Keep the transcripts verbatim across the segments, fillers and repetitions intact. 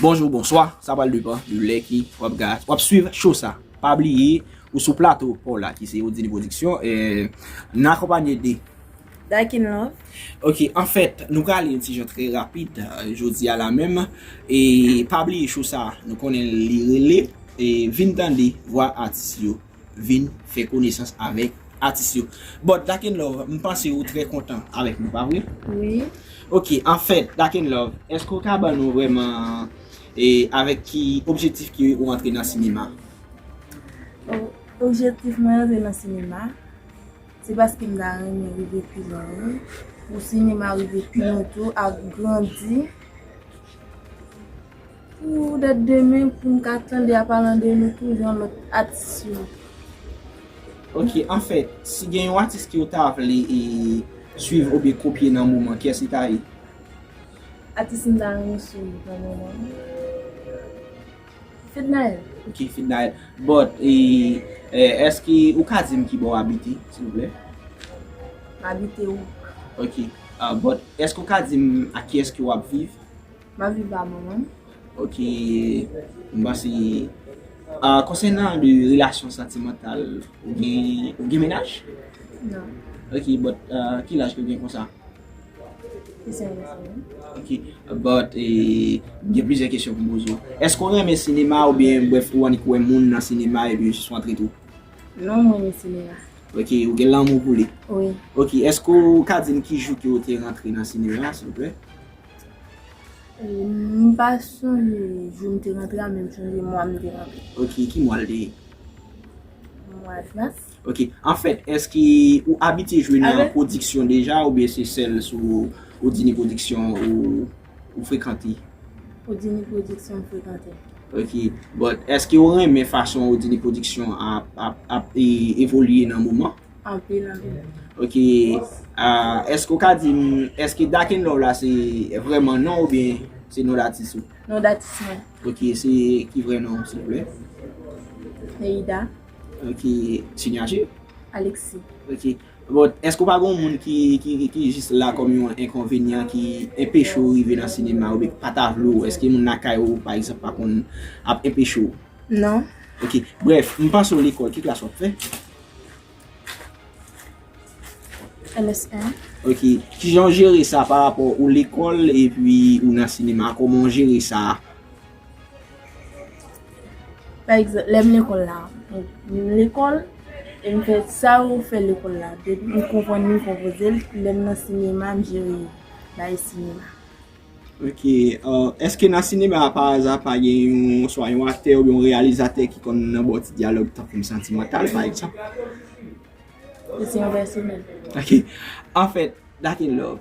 Bonjou, bonswa, sa pral depann de lè ki w ap ga-, w ap swiv show sa. Pa bliye, ou sou plato pa w la, ki se Odini Production, e n akonpanye de Dark in Love. Ok, anfèt, nou prale yon ti jan trè rapid, euh, jodi a la menm. E pa bliye show sa, nou konnen li rele, e vin tande vwa atis yo, vin fè konesans avèk atis yo. But Dark in Love, m panse ou trè kontan avèk nou, pa vre? Wi. Ok, anfèt, Dark in Love, èske w ka ban nou vrèman, e avèk ki objektif ke ou antre nan sinema? O- Objektif mwen antre nan sinema, se paske m ta renmen rive pi lwen wi. Pou sinema rive pi lwen tou, ak grandi. Pou dèt demen, pou m ka tande a palan de nou tou, jan lòt atis yo. Ok, anfèt, si gen yon atis ke w ta vle e swiv oubyen kopye nan moman, kiyès li ta ye? Atis m ta renmen swiv nan moman. Fednaelle. Ok, Fednaelle. But, e, e, èske ou ka di m ki bò w abite, silvouplè? M abite ou. Ok. Ah, but, èske ou ka di m ak kiyès ke w ap viv? M ap viv a manman m. Ok. M panse, ah, konsènan de relasyon santimantal, ou gen, ou gen mennaj? Non. Ok, but, ah, ki laj ke w gen konsa? Ki se yon gason. Ok, but, e, m gen plizyè kesyon pou m poze w. Èske w renmen sinema oubyen, brèf, ou annik wè moun nan sinema epi jis w antre tou? Non, mwen renmen sinema. Ok, ou gen lanmou pou li? Wi. Ok, èske w ka di m ki jou ke w te rantre nan sinema, silvouplè? E, m pa sonje jou m te rantre a, men m sonje mwa m te rantre. Ok, ki mwa l te ye? Mwa mas. Ok, anfèt, èske ou abitye jwe nan Avèk- pwodiksyon deja oubyen se sèl sou Odini Production ou, ou frekante? Odini Production m frekante. Ok, but èske ou renmen fason Odini Production ap, ap, ap e, evolye nan moman? Anpil, anpil. Ok, ah, èske ou ka di m, èske Dark in Love la se vrèman non oubyen se non datis ou? Non datis mwen. Ok, se ki vrè non, silvouplè? Neida. Ok, Sinyaje? Alexis. Ok. But, èske ou pa gen yon moun ki, ki, ki jis la kòm yon enkonvenyan ki enpeche w rive nan sinema oubyen ki pa ta vle w? Èske moun lakay ou, pa egzanp, pa konn ap enpeche w? Non. Ok. Brèf, m panse w lekòl, ki klas w ap fè? M S en. Ok. Kijan w jere sa pa rapò ou lekòl epi ou nan sinema? Kòman w jere sa? Pa egzanp, lè m lekòl la, m lekòl, e m fè sa yo fè lekòl la. Depi m konprann li, m konpoze l, lè m nan sinema, m jere bagay sinema. Ok, euh, èske nan sinema a pa aza pa gen yon, swa yon aktè oubyen yon reyalizatè ki konn nan bò ti dyalòg tankou m santimantal, pa egzanp? Kesyon pèsonèl. Ok. Anfèt, Dark in Love,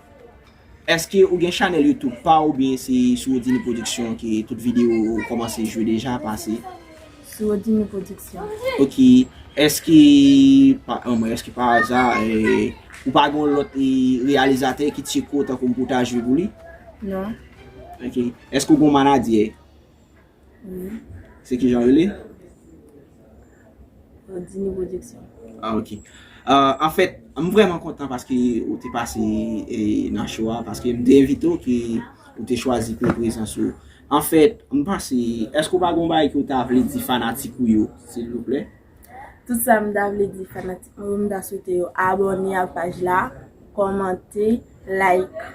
èske ou gen chanèl YouTube pa w oubyen se sou Odini Production ke tout videyo ou kòmanse jwe deja pase? Sou Odini Production. Ok. Èske, pa, anmwen, èske pa aza, eh, ou pa gen yon lòt, eh, reyalizatè ki tcheke w tankou m pou ta jwe pou li? Non. Ok. Èske ou gen yon manadyè? Wi. Se kijan l rele? Odini Production. Ah, ok. Ah, anfèt, m vrèman kontan paske ou te pase, eh, nan show a, paske m te envite w ke ou te chwazi pou prezans ou. Anfèt, m panse, èske ou pa gen yon bagay ke ou ta vle di fanatik ou yo, silvouplè? Tout sa m ta vle di fanatik mwen yo, m ta swete yo abòne ak paj la, kòmante, like.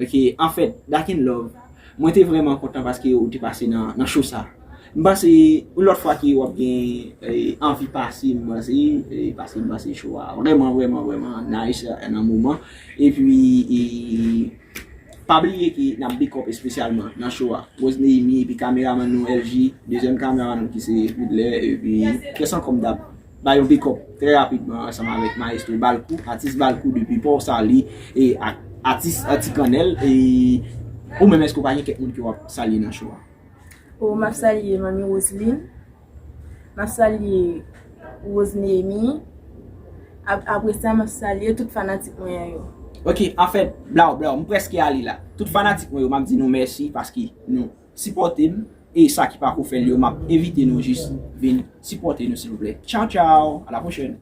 Ok, anfèt, Dark in Love, mwen te vrèman kontan paske ou te pase nan, nan show sa. M panse, yon lòt fwa ke w ap gen, eh, anvi pase, m panse, eh, paske m panse show a vrèman, vrèman, vrèman nice, eh, nan moman. Epi, eh, pa bliye ke n ap big up espesyalman nan show a. Rose Nehemy, epi kameraman nou L G, dezyèm kameraman nou ki se Goodler, epi kès ankò m t ap bay yon big up trè rapidman ansanm avèk Maestro Balkou, atis Balkou depi Port Salut, e ak atis Ti Kannèl, e ou menm èske w pa gen kèk moun ke w ap salye nan show a? O, m ap salye Manmi Roseline, m ap salye Rose Nehemy, ap- apre sa m ap salye tout fanatik mwen an yo. Ok, anfèt, blaw, blaw, m prèske ale la. Tout fanatik mwen yo, m ap di nou mèsi paske nou sipòte m. E sa ki pako fè l yo, m ap envite nou jis vin sipòte nou, silvouplè. Tchaw, tchaw, à la prochaine.